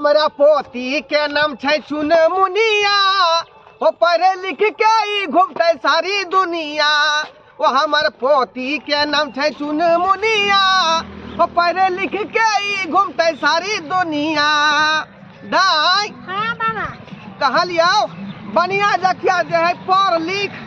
हमरा पोती के नाम छै चुनमुनिया, ओ पढ़े लिख के ई घूमते सारी दुनिया। ओ हमर पोती के नाम छै चुनमुनिया, ओ पढ़े लिख के ई घूमते सारी दुनिया। दाई हाँ बाबा कहलियौ बढ़िया जखिया जे है पढ़ लिख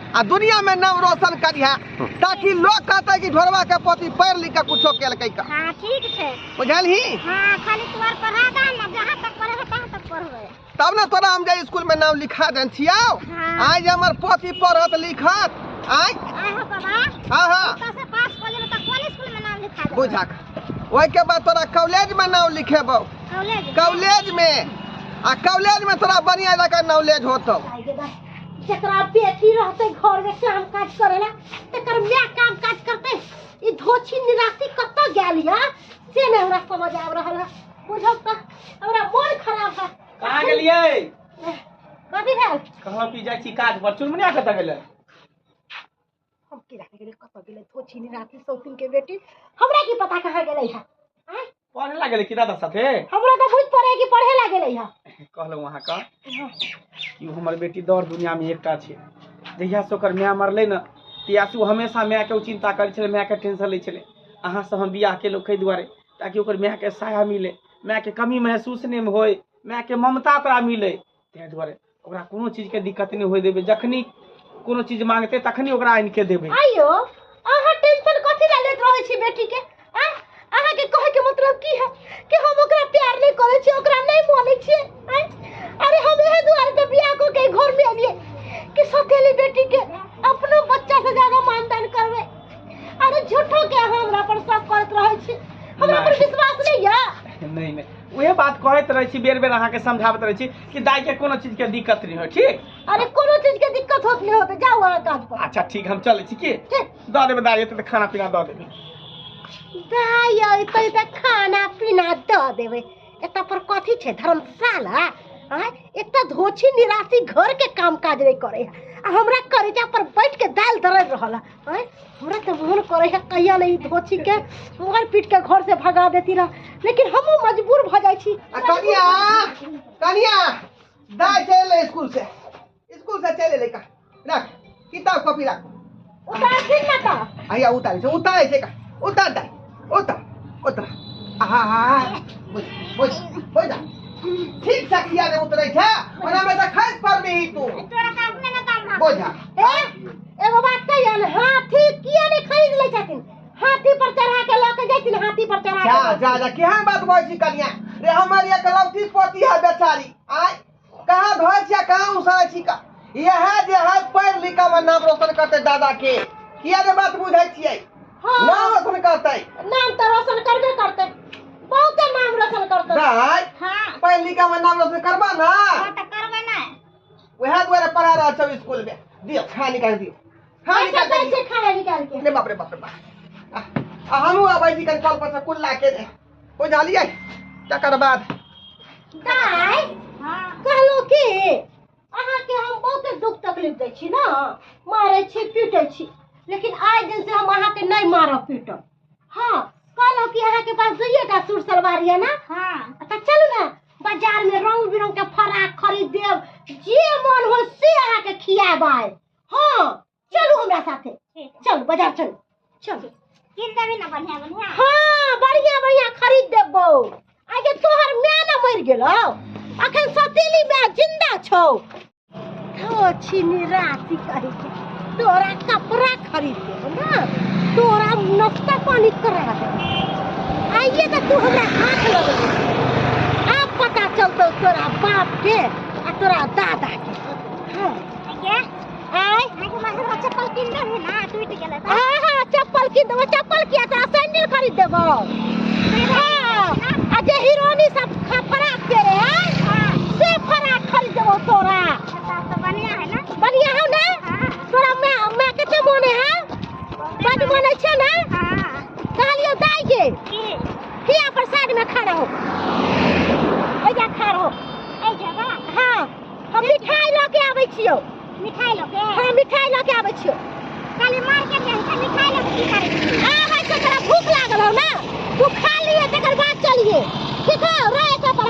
आ दुनिया में नाम रोशन करिहा, ताकि लोग कहते कि ढोरवा के पोती पढ़ लिख के कुछो केलकै का। हाँ ठीक छै। बुझलही? हाँ खाली तू आर पढ़ा दा ना, जहाँ तक पढ़ेबे तहाँ तक पढ़बे। तब ना तोरा हम जे स्कूल में नाम लिखा देन छियौ। हाँ। आइ जे हमर पोती पढ़त लिखत आइ। आइ हो बाबा। हाँ हाँ। ओतऽ से पास कऽ लेबै तऽ कोन स्कूल में नाम लिखा देबै? बुझक ओहिके बाद तोरा कॉलेज में नाम लिखेबौ। कॉलेज? कॉलेज में, आ कॉलेज में तोरा बढ़िया जकाँ नॉलेज होतौ। जकरा बेटी रहते घर में काम काज करेला तकर my काम काज करते। ई धोछी निराशी कतऽ गेल या से नहीं हमरा समझ आबि रहल है। बुझल तऽ हमरा मन खराब है। कहाँ गेलियै? कथी भेल? कहलहुँ कि जाइ छी काज पर, चुनमुनिया कतऽ गेलै? हम की जाने गेलै कतऽ गेलै धोछी निराशी सौतिन के बेटी, हमरा की पता कहाँ गेलै है। पढ़े ला गेलै कि दादा साथे? हमरा तऽ बुझि पड़े कि पढ़े ला गेलै है। कहलहुँ अहाँके कि हमर बेटी दौड़ दुनिया में एकटा छै। जहिया से ओकर my मरलै ने तहिया से ओ हमेशा मायके ओ चिंता करै छलै, मायके टेंशन लै छलै। अहाँसँ हम बियाह केलहुँ ताहि दुआरे ताकि ओकर मायके साया मिले, मायके कमी महसूस नहि होय, मायके ममता ओकरा मिले। ताहि दुआरे ओकरा कोनो चीजके दिक्कत नहि होय देबै। जखनी कोनो चीज मांगतै तखनी ओकरा आनिके देबै। आइयो अहाँ टेंशन कथी लए लैत रहै छी बेटीके? अहाँके कहैके मतलब की है कि हम ओकरा प्यार नहीं करै छियै, ओकरा नहीं मानै छियै? अरे हम एहे दुआरे तऽ बियाह कऽ के घर में एलियै कि सौतेली बेटी के अपनो बच्चा से ज्यादा मानदान करबै। अरे झूठो के अहाँ हमरा पर शक करैत रहै छी, हमरा पर विश्वास नहीं है? नहीं नहीं, उहे बात कहैत रहै छी, बेर बेर अहाँके समझाबैत रहै छी कि दाई के कोनो चीज के दिक्कत नहीं होय। ठीक? अरे कोनो चीज के दिक्कत होत नहीं होते, जाओ अहाँ काज पर। अच्छा ठीक, हम चलै छी। की दऽ देबै दाई एतै तऽ खाना पीना दऽ देबै। दाई अयतै तऽ खाना पीना दऽ देबै। एतऽ पर कथी छै धर्मशाला? आँय एतऽ धोछी निराशी घर के काम काज नहीं करे है आ हमरा करेजा पर बैठ के दालि दरड़ रहल है। आँय हमरा तऽ मोन करे है कहिया नहीं धोछी के मोर पीट के घर से भगा देती रह, लेकिन हमहूँ मजबूर भऽ जाइ छी। कनिया कनिया दाई चलि एलै स्कूल से, स्कूल से चलि एलै। का रख किताब कॉपी रख। उतारथिन ना का? आया उतारै छै, उतारै छै का? उतार दाई, उतार उतार। आहा हा बुझ बुझ बुझ, ठीक से किया ने उतरै छै, ओना में तऽ खसि पड़बिही तू। तोरा तऽ अपने ने काम बुझा। एगो बात कहियन, हाथी किया नहीं खरीद लै छथिन? हाथी पर चढ़ा के लऽ के जैथिन, हाथी पर चढ़ा जा जा जा, केहन बात कहै छी कनिया रे? हमर एकलौती पोती है बेचारी, आय कहाँ धोइ छियै कहाँ उसरै छी का? इएह जे है पढ़ि लिख के नाम रोशन करतै दादा के। किया जे बात बुझै छियै? हाँ। नाम रोशन करतै। नाम तऽ रोशन करबे करतै, बहुते नाम रोशन करतै। दाइ हाँ। पढ़ि लिख के नाम रोशन करबा ना? हाँ, तऽ करबै ने। वएह दुआरे पढ़ा रहल छौ स्कूल में। दियौ खाना निकालि दियौ, खाना अच्छा, निकालि दै दियौ। छै खाना निकालि के। रे बाप रे बाप रे बाप। आ हमहूँ आबै छी कनि कल पर से कुल्ला के बुझलियै। तकर बाद दाइ कहलहुँ कि अहाँके हम बहुते दुख तकलीफ दै छी ने, मारै छी पीटै छी, लेकिन आइ दिन से हम अहाँके नहीं मारब पीटब। हाँ कहलहुँ कि अहाँके पास दुइएटा सूट सलवार यऽ ना? हाँ। तऽ चलू ने बाजार में रंग बिरंग के फराक खरीद देब, जे मन हो से अहाँके खियाब आइ। हाँ चलू हमरा साथे, चलू बाजार चलू चलू। कीन देबी ना बढ़िया बढ़िया? हाँ बढ़िया बढ़िया खरीद देबौ। आगे तोहर my ना मरि गेलौ, अखन सतीली my जिंदा छौ। धोछी निराशी कहै छै तोरा कपड़ा खरीद देबौ ना, तोरा नाश्ता पानी करा देबौ। आइए तऽ तू हमरा हाथ लगबी, आब पता चलतौ तोरा बाप के आ तोरा दादा के। हाँ। आय चप्पल कीन देबही ना, टूटि गेलै तऽ। हाँ हाँ चप्पल कीन देबौ। चप्पल किया तोरा सैंडल खरीद देबौ। हाँ आ जे हीरोनी सब फराक पेरे है से फराक खरीद देबौ तोरा। तऽ बढ़िया है ना? बढ़िया हौ ना? तोरा my कते मोने है? बड मोने छै ना? कहलियौ दाइ के हिया पर साइड में खड़ा हो, एजा खड़ा हो। हाँ हम मिठाई लऽ के आबै छियौ। मिठाई लऽ के? हाँ मिठाई लऽ के आबै छियौ। खाली मार्केट जाइ छै मिठाई लऽ के की करै छी? आबै छै तोरा भूख लागल हौ ना, तू खा लिए तकर बाद चलिए। ठीक हौ, रह एतऽ पर।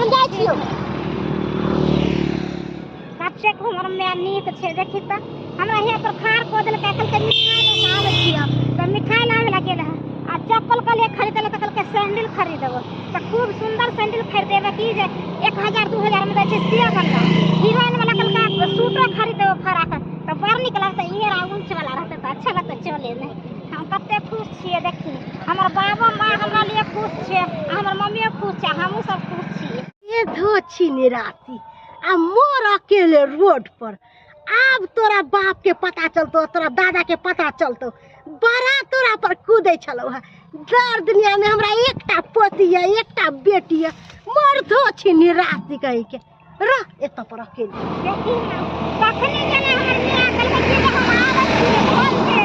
हमर my नीक छै। देखी तऽ हमरा हियाँ पर खाड़ कऽ देलकै, कहलकै मिठाइ लऽ कऽ आबै छियौ, तऽ मिठाइ लाबै लए गेल हँ। आ चप्पल कहलियै खरीदै लए तऽ कहलकै सैंडल खरीदबो, तऽ खूब सुन्दर सैंडल खरीदेबै की जे 1000 2000 मे दै छै से वाला। हीरोइन वाला कहलकै सूटो खरीदेबो फराक, तऽ बड़ नीक लगतै, इहे ऊँच वाला रहतै तऽ अच्छा लगतै चलैमे। हम कते खुश छियै, देखी हमर बाबो माँ हमरा लिए खुश छै, आ हमर मम्मियो खुश छै, हमहूँ सब खुश छियै। ये धो छी राति आ मोर अकेले रोड पर, आब तोरा बाप के पता चलतो, तोरा दादा के पता चलतो, बड़ा तोरा पर कूदै छलौ हँ। दर दुनिया में हमरा एकटा पोती है, एकटा बेटी है, मोर धो छी निराती कही के रह एत पर अकेले। देखी ना तखनी जेना हमर मियाँ कहलकै कि जे हम आबै छियै घरके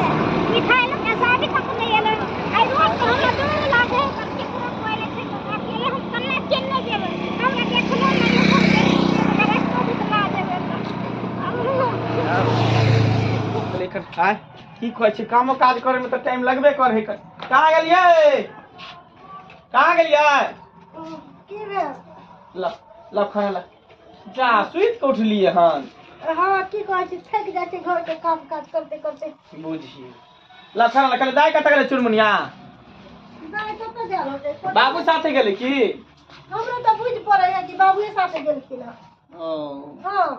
मिठाइ लऽ कऽ, अभी तक नहि एलै। आइ रोड पर हमरा डर लागै है, केकरो कोइ नहि छै, अकेले हम केना केने जेबै, हमरा देखलो नहि रस्तो भुतला जेबै। लेकिन आय की कहै छै, कामो काज करे में तऽ टाइम लगबे करे है। कहाँ गेलियै, कहाँ गेलियै? की भेल? ल ल खाना ल जा, सुति कऽ उठलियै हन। हाँ की कहै छी, थकि जाइ छै घर के काम काज करते करते। बुझिए ल खाना ल। कहले दाइ कतऽ गेलै चुनमुनिया? दाइ कतऽ गेल होतै? बाबू साथे गेलै की? हमरो तऽ बुझि पड़ै है कि बाबुए साथे गेलखिन हँ। ओ हाँ,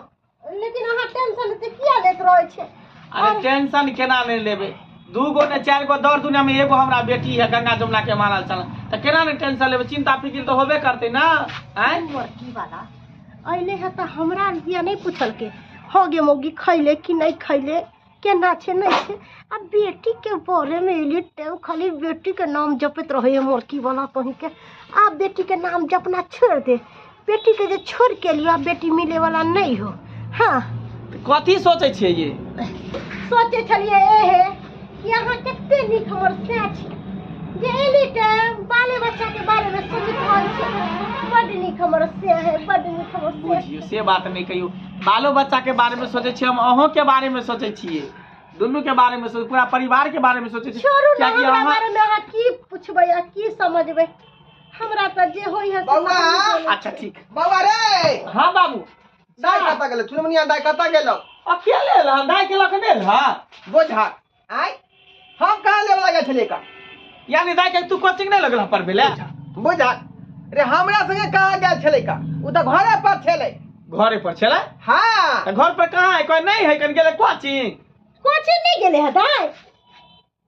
लेकिन अहाँ टेंशन एते किया लैत रहै छै? अरे टेंशन केना नहि लेबै, 2 गो ने 4 गो दौड़ दुनिया में एगो हमरा बेटी है गंगा जमुना के मानल चल, तऽ केना नहि टेंशन लेबै, चिंता फिकिर तऽ होबे करतै ना। आँय लड़की वाला अइले है तऽ हमरा दिया नहि पूछलकै हो गे मौगी खैले कि नहि खैले, केना छै नहि छै। आ बेटी के बारे में एली टाइम खाली बेटी के नाम जपैत रहै है मोरकी वाला कहीं के। आब बेटी के नाम जपना छोड़ दे, बेटी के जे छोड़ के लियो आब बेटी मिले वाला नहीं हो। हाँ कथी सोचै छियै ये? सोचै छलियै एहे कि अहाँ कते नीक हमर सै छी जे एली टाइम बाले बच्चा के बारे में सोचैत रहै छी। बड नीक हमर सै है, बड नीक हमर सै। बुझियौ से बात नहि कहियौ, बालो बच्चा के बारे में सोचै छियै हम, अहों के बारे में सोचै छियै, दुनू के बारे में सोच, पूरा परिवार के बारे में सोचै छियै। छोड़ू ना कियाकि हमरा अहाँ बारे में अहाँ की पूछबै आ की समझबै, हमरा तऽ जे होइ है से बौआ। अच्छा ठीक बौआ रे। हाँ बाबू। दाइ कतऽ गेलै चुनमुनिया? दाइ कतऽ गेलौ? अकेले एल दाइ के लऽ कऽ नहि एल हँ? बोझा आय हम कहाँ लेबऽ लागल छलियै का? यानी दाइ के तू कोचिंग नहि लगल पढ़बै लए? बोझा रे हमरा संगे कहाँ गेल छलै का? ओ तऽ घरे पर छलै। घरे पर छलै? हाँ। तऽ घर पर कहाँ है? कोइ नहि है, कन गेलै कोचिंग। कोचिंग नहि गेलै हँ दाइ?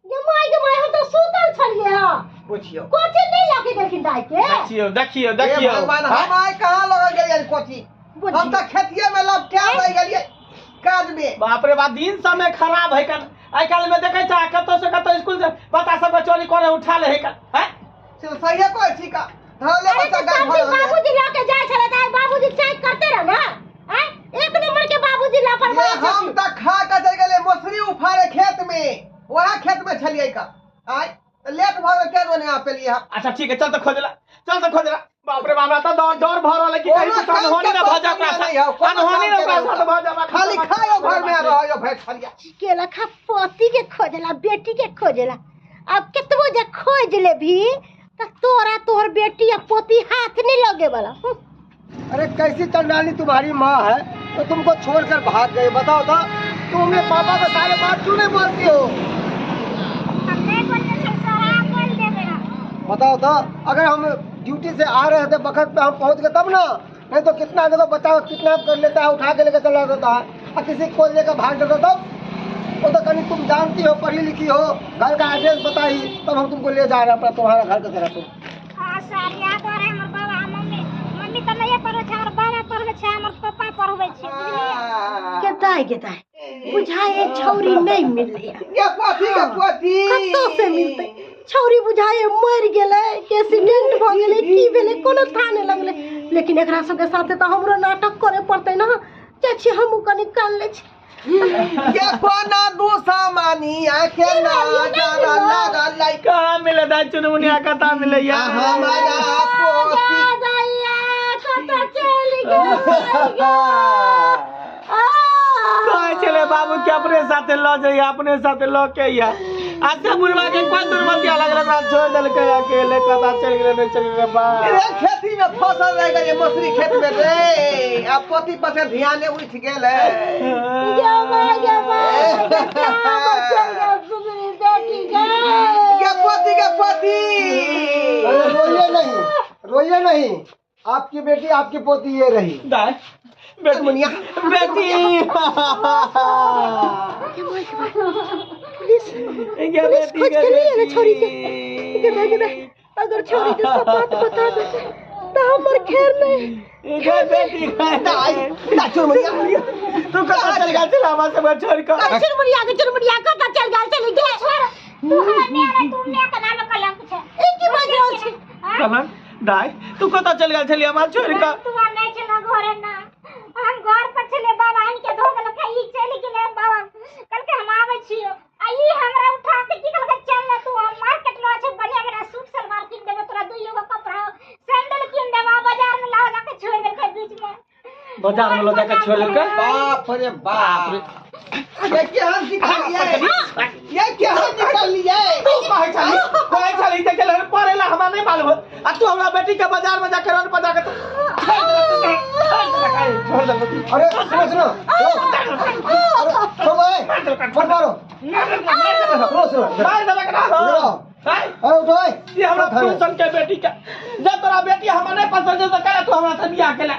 गे माय गे माय, हम तऽ सुतल छलियै हँ। बुझियौ कोचिंग नहि लऽ के गेलखिन दाइ के? देखियौ देखियौ हे देखियौ। भगवान, हम आइ कहाँ लऽ गेलियै कोचिंग? हम तऽ खेतिये में लपटा रहि गेलियै काज में। बाप रे बाप, दिन समय खराब है कन। आइ काल्हि में देखै छै कतौ से कतौ स्कूल से बच्चा सबके चोरी करे उठा ले है कन। हैं? से सहिए कहै छी का? धरले अरे बच्चा तऽ गाय सब भरल दिन बाबूजी लऽ के जाइ छलै तऽ आइ बाबूजी चेक करते रह ना। आँय एक नंबर के बाबूजी लापरवाह ये हम छथिन। तऽ खा के चलि गेलियै मौसरी उफारे खेत में, वएह खेत में छलियै का। आइ लेट भऽ गेल, तें दुआरे यहाँ पेलियै हम। अच्छा ठीक है, चल तऽ खोजला, चल तऽ खोजला। बाप रे बाप, हमरा तऽ डर भऽ रहल है कि कहीं कोनो कुछ अनहोनी काम ना के भऽ जाए ओकरा नहीं साथ। हौ, कोनो अनहोनी ना काम के ओकरा नहीं साथ हौ। भऽ जाए, खाली खायो घर में रहो भरि छलियै। केला खा पति के खोजला बेटी के खोजला, अब केतबो जे खोज लेबही तऽ तोरा तोहर बेटी आ पोती हाथ नहीं लगे वाला। अरे कैसी चंडाली तुम्हारी माँ है तो तुमको छोड़कर भाग गई, बताओ तो तुम अपने पापा को सारे बात क्यों नहीं बोलती हो? हम नहि बोलने छियै सर, अहाँ बोल देबै हम। बताओ तो अगर हम ड्यूटी से आ रहे थे वक्त पे हम पहुंच गए तब ना, नहीं तो कितना देखो बच्चा किडनैप कर लेता है, उठा के लेकर चला जाता है, और किसी को लेकर भाग जाता तब वो तो कहीं तुम जानती हो, पढ़ी लिखी हो, घर का एड्रेस बताई तब हम तुमको ले जा रहे हैं अपना तुम्हारा घर की तरफ। हाँ सर, याद आ रहा है हमर बाबा मम्मी, मम्मी तऽ नहिये पढ़बै छै, हमर बाबा पढ़बै छै, हमर पप्पा पढ़बै छै, बुझलियै? के दाइ गे दाइ, बुझाए छौरी नहीं मिललै। गे पोती, गे पोती। कतऽ से मिलतै छौरी? बुझाए मरि गेलै कि एक्सीडेंट भऽ गेलै, की भेलै कोनो था नहि लगलै। लेकिन एकरा सबके साथे तऽ हमरो नाटक करे पड़तै ना। चाची हमहूँ कनि कान लै छी। गे कोना दुश्मनी आंखे ना जरा लागल। कहाँ मिले दाइ चुनमुनिया, कतऽ मिले यार? हमारा पोती। दैया कतऽ चलि गेलै? कहै छलै बाबू के अपने साथे लऽ जइया, अपने साथे लऽ के अइया। आ से बुढ़वा के कोन दुर्मतिया लगल ओकरा छोड़ि देलकै अकेले, कतऽ चलि गेलै नहि चलि गेलै बा। रे खेती में फसल रह गेलै मौसरी खेत में रे। आब पोती पर से ध्याने उठि गेलै। गे माय, गे माय, गे चल गेल सुधरी बेटी गे। गे पोती, गे पोती। अरे रोइए नहीं, रोइए नहीं, आपकी बेटी आपकी पोती ये रही। दाय बेटी, मुनिया। बेटी। पुलिस, पुलिस खोज के नहीं आने छोरी के। गे माय, गे माय, अगर छोरी के सब बात बता देते तो हमर खैर नहीं। गे बेटी, दाय, दाय चुनमुनिया। तू कहाँ चल गेल छल हमरा सब छोड़ कऽ? चुनमुनिया के, चुनमुनिया कतऽ चल गेल छली गे? छोड़, तू हमर माय ने, तू माय के नाम कलंक छै। ई की बाजि रहल छी? कलंक? दाय, तू कतऽ चल गेल छली हमरा छोड़ कऽ? तू नहि छल घरे ना, हम घर पर छलियै, बाबा आनि के धो देलकै, ई चलि गेलै। बाबा कहलकै हम आबै छियौ, आ ई हमरा उठा के की कहलकै, चल ने तू, हम मार्केट लऽ छै, बढ़िया बढ़िया सूट सलवार कीन देबो तोरा, दुइयो गो कपड़ा सैंडल कीन देबो। बाजार में लऽ जाके छोड़ि देलकै बीच में। बाजार में लऽ जाके छोड़ देलकै? बाप रे बाप, ये केहन निकालिए, ये केहन निकालिए? तू कहै छली, कहै छली जे गेल पढ़े ला, हमरा नहि मालूम, आ तू हमरा बेटी के बाजार में जाके रोड पर जाके तू छोड़ देलक, छोड़ देलक। अरे सुनो सुनो, अरे तुम आए, फोन मारो। सुनो सुनो, मार देलक ना। इधर आओ। अरे उठो ए। ये हमरा फूसन के बेटी के, जब तोरा बेटी हमरा नहीं पसंद है तो कहला तू हमरा से बियाह केला,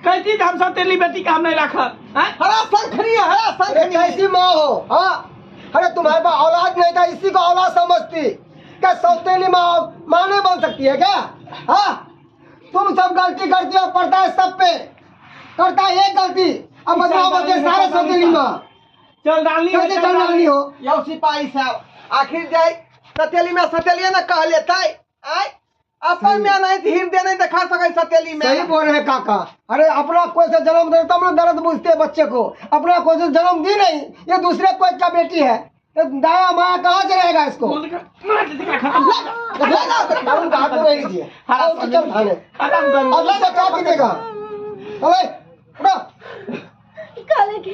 कहती हम सौतेली बेटी के हम नहीं राखब। हरा शंखनी, हरा अरे शंखनी। कैसी माँ हो? हाँ, अरे तुम्हारे पास औलाद नहीं था, इसी को औलाद समझती। क्या सौतेली माँ माँ नहीं बन सकती है क्या? हाँ, तुम सब गलती करती हो, पड़ता है सब पे, करता है एक गलती, अब बदनाम होते हैं सारे सौतेली माँ। चल डालनी है, कैसे चल डालनी हो? यौ सिपाही साहब, आखिर जाय सतेली में सतेलिए ना कह लेतै, आय अपन में नहीं हृदय नहीं देखा सकै सतेली में। सही बोल रहे हैं काका। अरे अपना कोई से जन्म दे तब ना दर्द बुझते हैं बच्चे को, अपना कोई से जन्म दी नहीं, ये दूसरे कोई का बेटी है, तो दाया माया कहाँ से रहेगा इसको? उनका हाथ में रह लीजिए, चल थाने। खत्म करू। अब इसको क्या कीजिएगा? चले उठो। कहले कि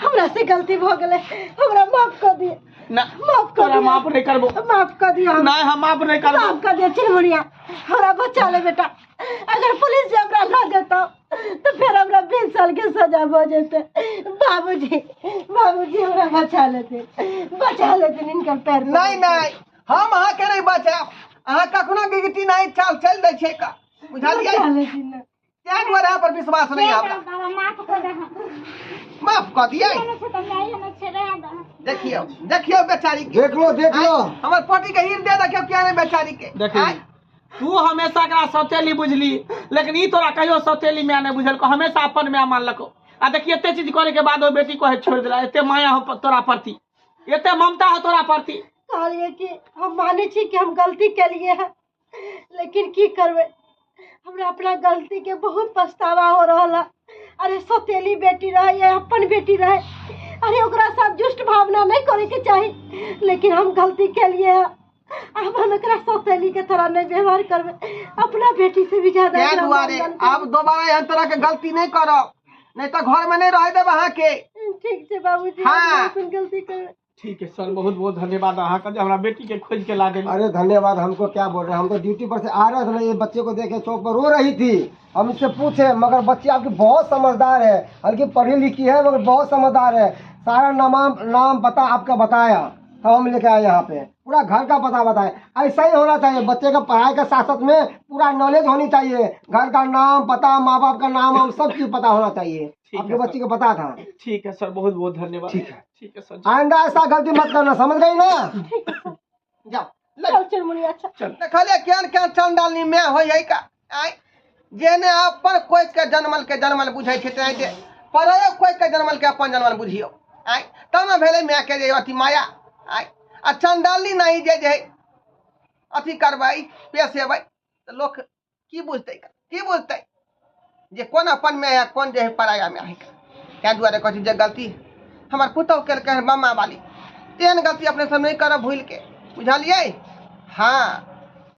हमरा से गलती भ गेलै, हमरा माफ कर दिए। ना, माफ कर तोरा दिया। माफ नहीं करबो। माफ कर दिया। नहीं, हम माफ नहीं करबो। माफ कर दिया चिरमुनिया, हमरा बचा ले बेटा। अगर पुलिस से हमरा लऽ जेतौ तो फिर हमरा 20 साल के सजा भ जेतै। बाबूजी, बाबूजी हमरा बचा लेते, बचा लेते, इनकर पैर पकड़। नहीं नहीं, हम अहाँ के नहीं बचायब, अहाँ कखनो गिरती नहीं चाल चल दै छै का, बुझलियै? बचा लेथिन ना। तें दुआरे अहाँ पर विश्वास नहीं हमरा। बाबा माफ कर दे। माफ कऽ दियै। देखियौ, देखियौ बेचारी के। देख लो, देख लो। हमर पोती के हृदय देखियौ किया नहीं बेचारी के। देखी, तू हमेशा एकरा सौतेली बुझली, लेकिन ई तोरा कहियो सौतेली माय नहीं बुझलको, हमेशा अपन माय मानलको। आ देखी एते चीज करे के बाद ओ बेटी को छोड़ देला, एते माया हो तोरा प्रति, एते ममता हो तोरा प्रति। कहलिए कि हम माने छी कि हम गलती केलिए हैं, लेकिन की करबै, हमरा अपना गलती के बहुत पछतावा हो रहा है। अरे सौतेली बेटी रहे या अपन बेटी रहे, अरे ओकरा साथ दुष्ट भावना नहीं करे के चाही, लेकिन हम गलती केलिए हैं। अब हम एकरा सौतेली के तरह नहीं व्यवहार करबै, अपना बेटी से भी ज्यादा तें एकरा दुआरे मान आब दोबारा एहन तरह के गलती नहीं करब, नहीं तो घर में नहीं रह देब अहाँ के। ठीक छै बाबूजी, हाँ। हम गलती करबै। ठीक है सर, बहुत बहुत धन्यवाद अहाँ का, हमरा बेटी के खोज के ला देली। अरे धन्यवाद हमको क्या बोल रहे हैं, हम तो ड्यूटी पर से आ रहे थे ना, ये बच्चे को देखे चौक पर रो रही थी, हम इससे पूछे, मगर बच्ची आपकी बहुत समझदार है, हल्की पढ़ी लिखी है मगर बहुत समझदार है, सारा नाम नाम पता आपका बताया, तब हम लेके आए यहाँ पे, पूरा घर का पता बताया। ऐसा ही होना चाहिए, बच्चे का पढ़ाई के साथ साथ में पूरा नॉलेज होनी चाहिए, घर का नाम पता, माँ बाप का नाम, हम सब चीज़ पता होना चाहिए। ठीक है आपके सर। बच्चे को पता था। ठीक है सर, बहुत बहुत धन्यवाद। ठीक है। ठीक है सर। आइंदा ऐसा गलती मत करना, समझ गई ना? जाओ। चल चुनमुनिया, अच्छा। चल। देखलियै केहन केहन चंडालनी माय होइ है का, आँय जेने अपन कोइ के जनमल के जनमल बुझै छै, तें जे परायो कोइ के जनमल के अपन जनमल बुझियौ, आँय तब ने भेलै माय के जे अथी माया, आँय आ चंडालनी नहीं जे जे अथी करबै पेश एबै तऽ लोक की बुझतै, की बुझतै जे कोन अपन माय है कोन जे है पराया माय है। तें दुआरे कहै छी जे गलती हमर पुतहु केलकै हन बम्मा वाली, तेहन गलती अपने सब नहीं करब भूल के, बुझलियै? हाँ।